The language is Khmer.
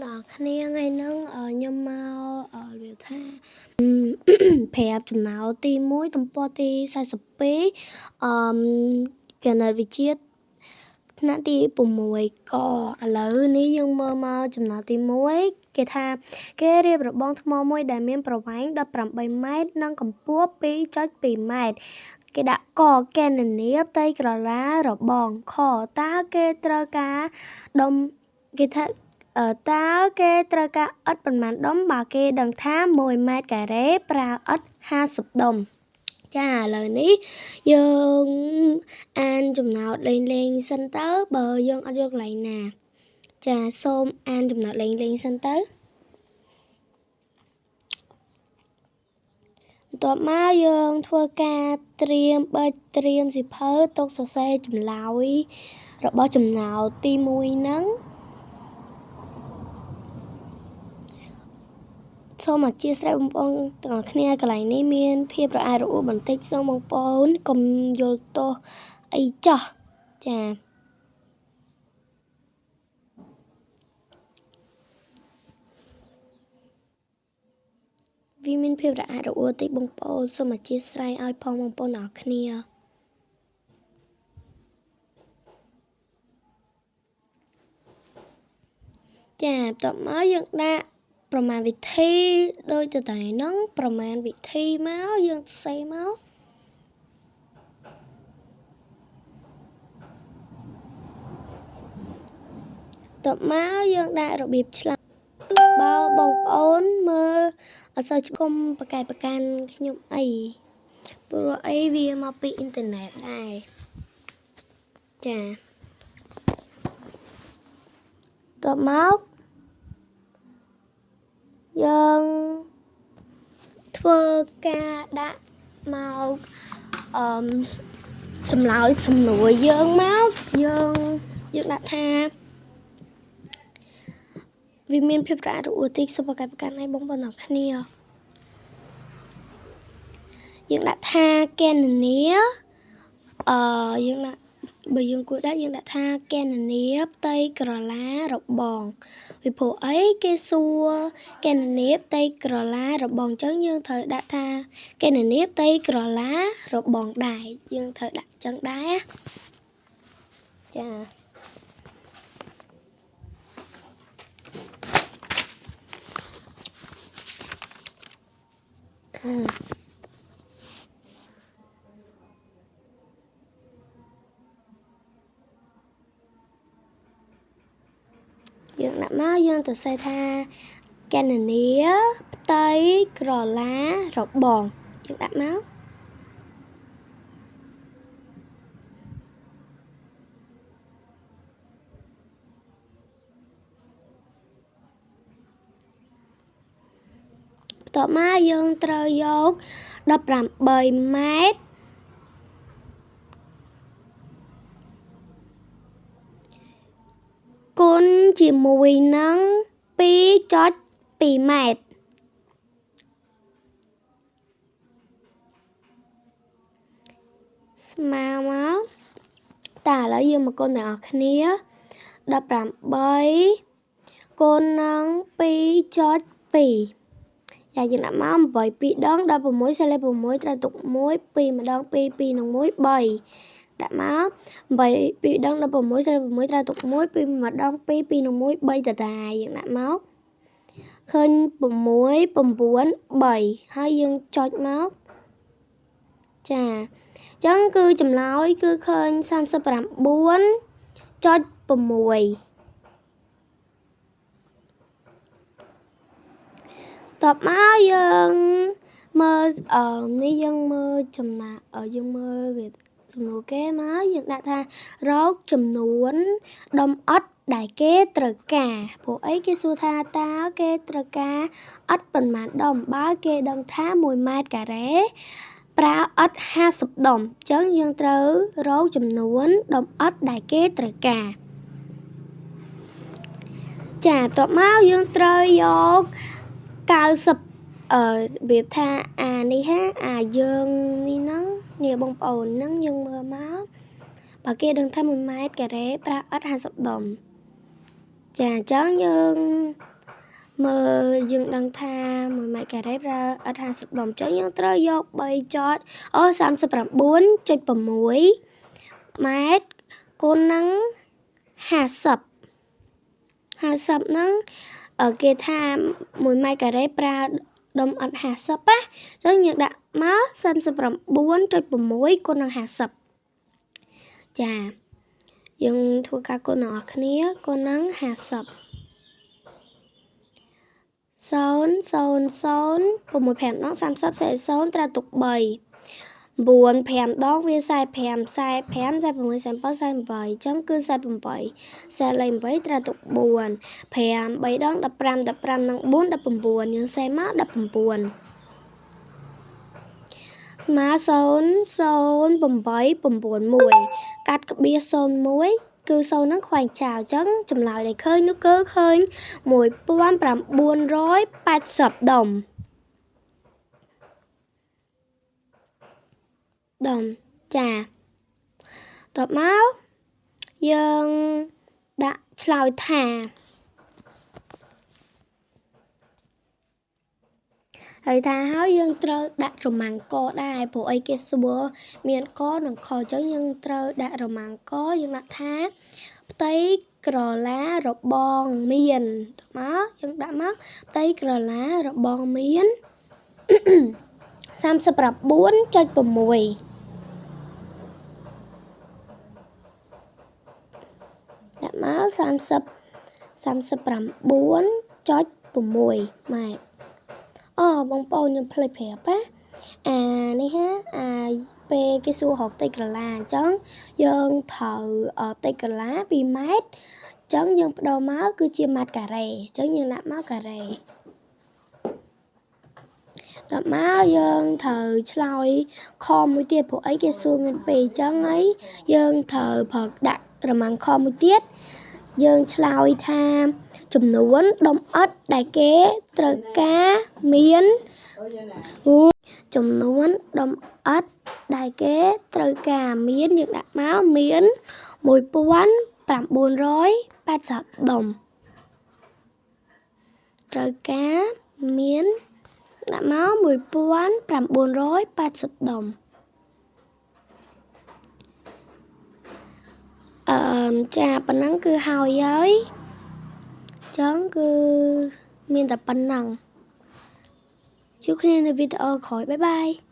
ទាំងអស់គ្នាថ្ងៃហ្នឹងខ្ញុំមករបៀបថាប្រាប់ចំណោទទី1ទំព័រទី42អឺគណិតវិទ្យាថ្នាក់ទី6កឥឡូវនេះយើងមើលមកចំណោទទី1គេថាគេរៀបរបងថ្មមួយដែលមានប្រវែង18ម៉ែត្រនិងកម្ពស់ 2.2 ម៉ែត្រគេដាក់កកណនាផ្ទៃក្រឡារបងខតើគេត្រូវការដុំគេថាតើគេត្រូវការឥដ្ឋប៉ុន្មានដុំបើគេដឹងថា1ម៉ែត្រការ៉េប្រើឥដ្ឋ50ដុំចាឥឡូវនេះយើងអានចំណោទលេងៗសិនទៅបើយើងអត់យល់កន្លែងណាចាសូមអានចំណោទលេងៗសិនទៅបន្ទាប់មកយើងធ្វើការត្រៀមបិចត្រៀមសៀវភៅទុកសរសេរចម្លើយរបស់ចំណោទទី1ហ្នឹងសូមអធិស្ឋានបងប្អូនទាំងអស់គ្នាកន្លែងនេះមានភាពរអាក់រអួលបន្តិចសូមបងប្អូនកុំយល់ទោសអីចោះចាវាមានភាពរអាក់រអួលតិចបងប្អូនសូមអធិស្ឋានឲ្យផងបងប្អូនទាំងអស់គ្នាចាបន្ទាប់មកយើងដាក់ប្រមាណវិធីដូចទៅតែហ្នឹងប្រមាណវិធីមកយើងសរសេរមកតបមកយើងដាក់របៀបឆ្លើយបើបងប្អូនមើលអត់សូវគុំប្រកែកប្រកាន់ខ្ញុំអីព្រោះអីវាមកពីអ៊ីនធឺណិតដែរចាតបមកយើងធ្វើការដាក់មកអឺសម្លើយសំណួរយើងមកយើងដាក់ថាវាមានភាពរអាក់រអួលតិចសូមប្រកែកប្រកាន់ឲ្យបងប្អូនទាំងគ្នាយើងដាក់ថាគណនាយើងដាក់បើយើងគួរដាក់យើងដាក់ថាគណនាផ្ទៃក្រឡារបងពីព្រោះអីគេសួរគណនាផ្ទៃក្រឡារបងអញ្ចឹងយើងត្រូវដាក់ថាគណនាផ្ទៃក្រឡារបងដែរយើងត្រូវដាក់អញ្ចឹងដែរចាយើងដាក់មកយើងទៅសេថាគណនាផ្ទៃក្រឡារបងយើងដាក់មកបន្ទាប់មកយើងត្រូវយក18ម៉ែត្រគុណជាមួយនឹង 2.2 ម៉ែត្រស្មើមកតើឥឡូវយើងមកគុណទាំងអស់គ្នា18គុណនឹង 2.2 យ៉ាយើងដាក់មក8 2ដង16សេលេ6ត្រូវទុក1 2ម្ដង2 2នឹង1 3ដាក់មក8 2ដង16សេលេ6ត្រូវទុក1 2ម្ដង2 2នឹង1 3ដដែលយើងដាក់មកឃើញ6 9 3ហើយយើងចុចមកចាអញ្ចឹងគឺចម្លើយគឺឃើញ 39.6 តបមកយើងមើលនេះយើងមើលចំណាយើងមើលវាសំណួរគេមកយើងដាក់ថារកចំនួនដុំឥដ្ឋដែលគេត្រូវការព្រោះអីគេសួរថាតើគេត្រូវការឥដ្ឋប៉ុន្មានដុំបើគេដឹងថា1ម៉ែត្រការ៉េប្រើឥដ្ឋ50ដុំអញ្ចឹងយើងត្រូវរកចំនួនដុំឥដ្ឋដែលគេត្រូវការចាតបមកយើងត្រូវយក90របៀបថាអានេះហាអាយើងនេះហ្នឹងនេះបងប្អូនហ្នឹងយើងមើលមកបើគេដឹងថា1ម៉ែត្រការ៉េប្រើឥដ្ឋ50ដុំចាអញ្ចឹងយើង មើលយើងដឹងថា1ម៉ែត្រការ៉េប្រើឥដ្ឋ50ដុំអញ្ចឹងយើងត្រូវយក3ចតអូ39.6ម៉ែត្រគុណនឹង50 50ហ្នឹងគេថា1ម៉ែត្រការ៉េប្រើដុំឥដ្ឋ50ណាអញ្ចឹងយើងដាក់មក39.6គុណនឹង50ចាយើងធ្វើការគុណទាំងអស់គ្នាគុណនឹង50 0 0 0 6 5ដង30 40ត្រូវទុក3 9 5ដងវា45 45 46 47 48អញ្ចឹងគឺ48សេលេខ8ត្រូវទុក4 5 3ដង15 15និង4 19យើងសេមក19ស្មើ0 0 8 9 1កាត់ក្បៀស01គឺ0ហ្នឹងខ្វែងចោលអញ្ចឹងចម្លើយដែលឃើញនោះគឺឃើញ1980ដុំចាតបមកយើងដាក់ឆ្លើយថាហើយថាហើយយើងត្រូវដាក់រមាំងកដែរព្រោះអីគេសួរមានកនិងខអញ្ចឹងយើងត្រូវដាក់រមាំងកយើងដាក់ថាផ្ទៃក្រឡារបងមានមកយើងដាក់មកផ្ទៃក្រឡារបងមាន39.6ដាក់មក39.6ម៉ែត្រអូបងប្អូនខ្ញុំភ្លេចប្រាប់ណាអានេះហាអាពេលគេសួររកផ្ទៃក្រឡាអញ្ចឹងយើងត្រូវផ្ទៃក្រឡា2ម៉ែត្រអញ្ចឹងយើងបដូរមកគឺជាម៉ែត្រការ៉េអញ្ចឹងយើងដាក់មកការ៉េតមកយើងត្រូវឆ្លើយខមួយទៀតព្រោះអីគេសួរមានពេលអញ្ចឹងហើយយើងត្រូវប្រើដាក់រមាំងខមួយទៀតយើងឆ្លើយថាចំនួនដុំឥដ្ឋដែលគេត្រូវការមានចំនួនដុំឥដ្ឋដែលគេត្រូវការមានយើងដាក់មកមាន1980ដុំត្រូវការមានដាក់មក1980ដុំចាប៉ុណ្ណឹងគឺហើយហើយចឹងគឺមានតែប៉ុណ្ណឹងជួបគ្នានៅវីដេអូក្រោយបាយបាយ។